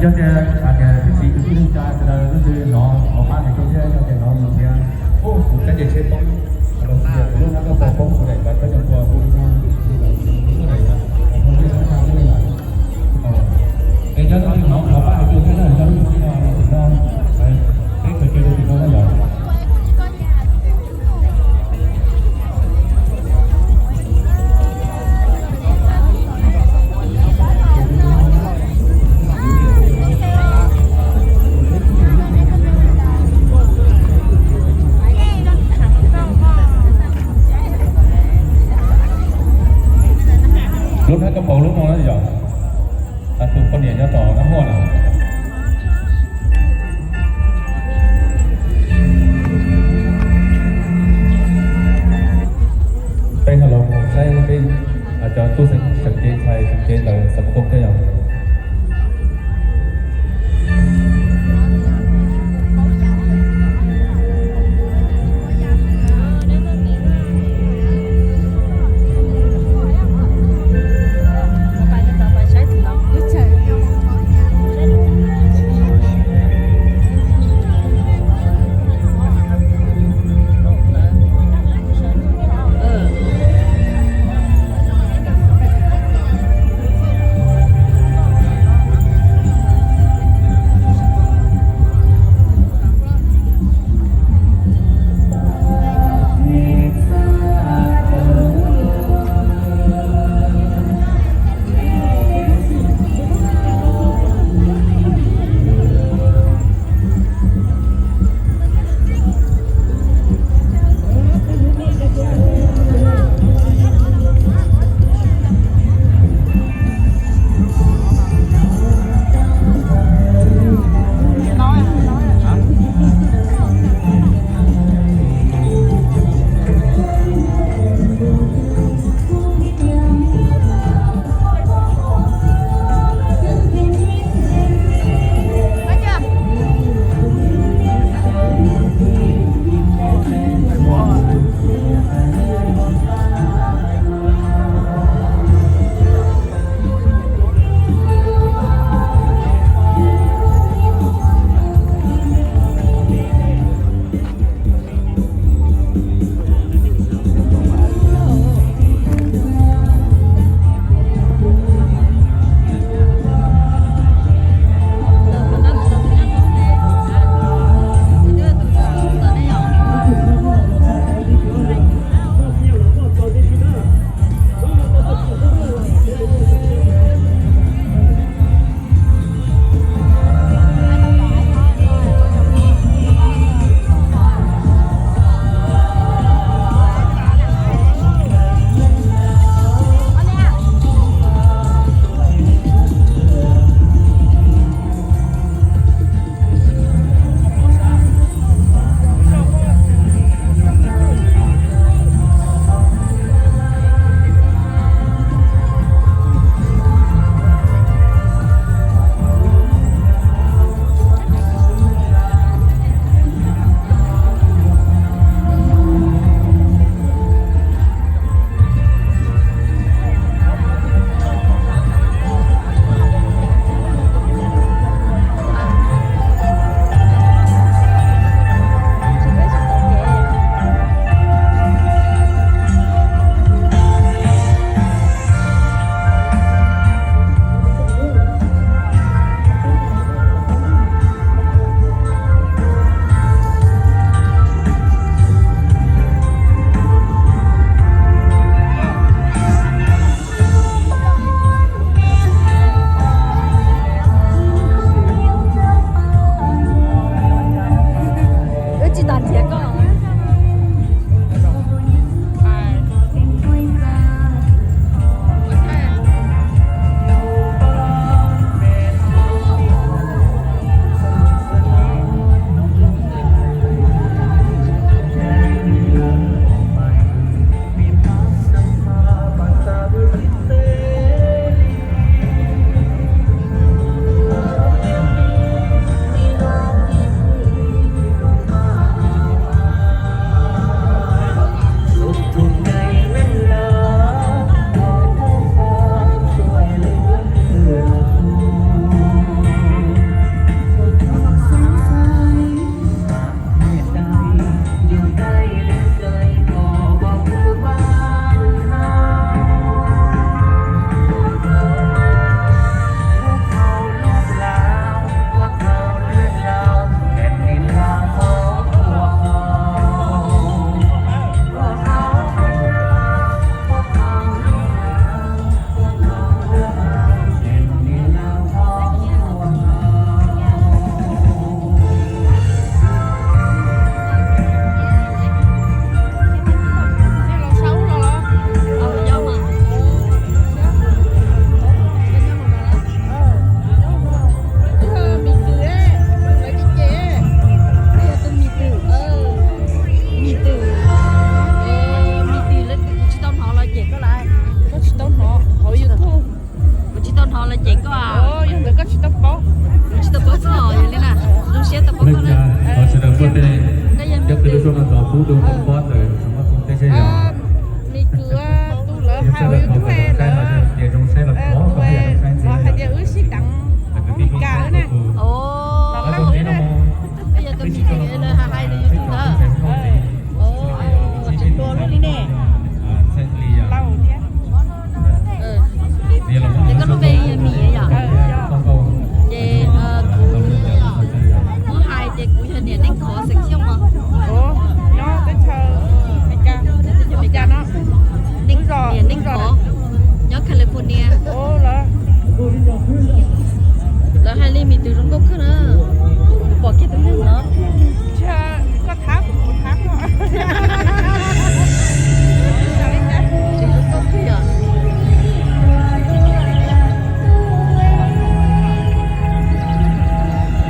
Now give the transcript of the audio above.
Yog tias hais tias tib si kwv tij neej tsa sawv daws leej twg hnov qhov pab hais rau thiab yog tias hnov mus thiab, kuv kab ces tsheb poob, los sis tias kuv lub hnab koj pov poob kuv daim npav koj cov npua hu li no, hu li no, hu li no, hu li no. Es yog leej twg hnov qhov pab hais rau thiab na, yog leej twg no los tim no, peb khaws cia rau tim no na yom. Lub hnab koj pov lub no na yom. Tus poj niam nyob tom nab muaj na. Peb ho los mus saib peb cov tub xeeb seem cev ntxhais seem cev ntawd xav mus koj thiab yom. Ces koj, yog ntawd koj tsis tau paub, tsis tau paub koj yog li na, zoo siab tau paub koj na. Sawv daws muaj tej cov kws lub suab no ntov pub dua koj pob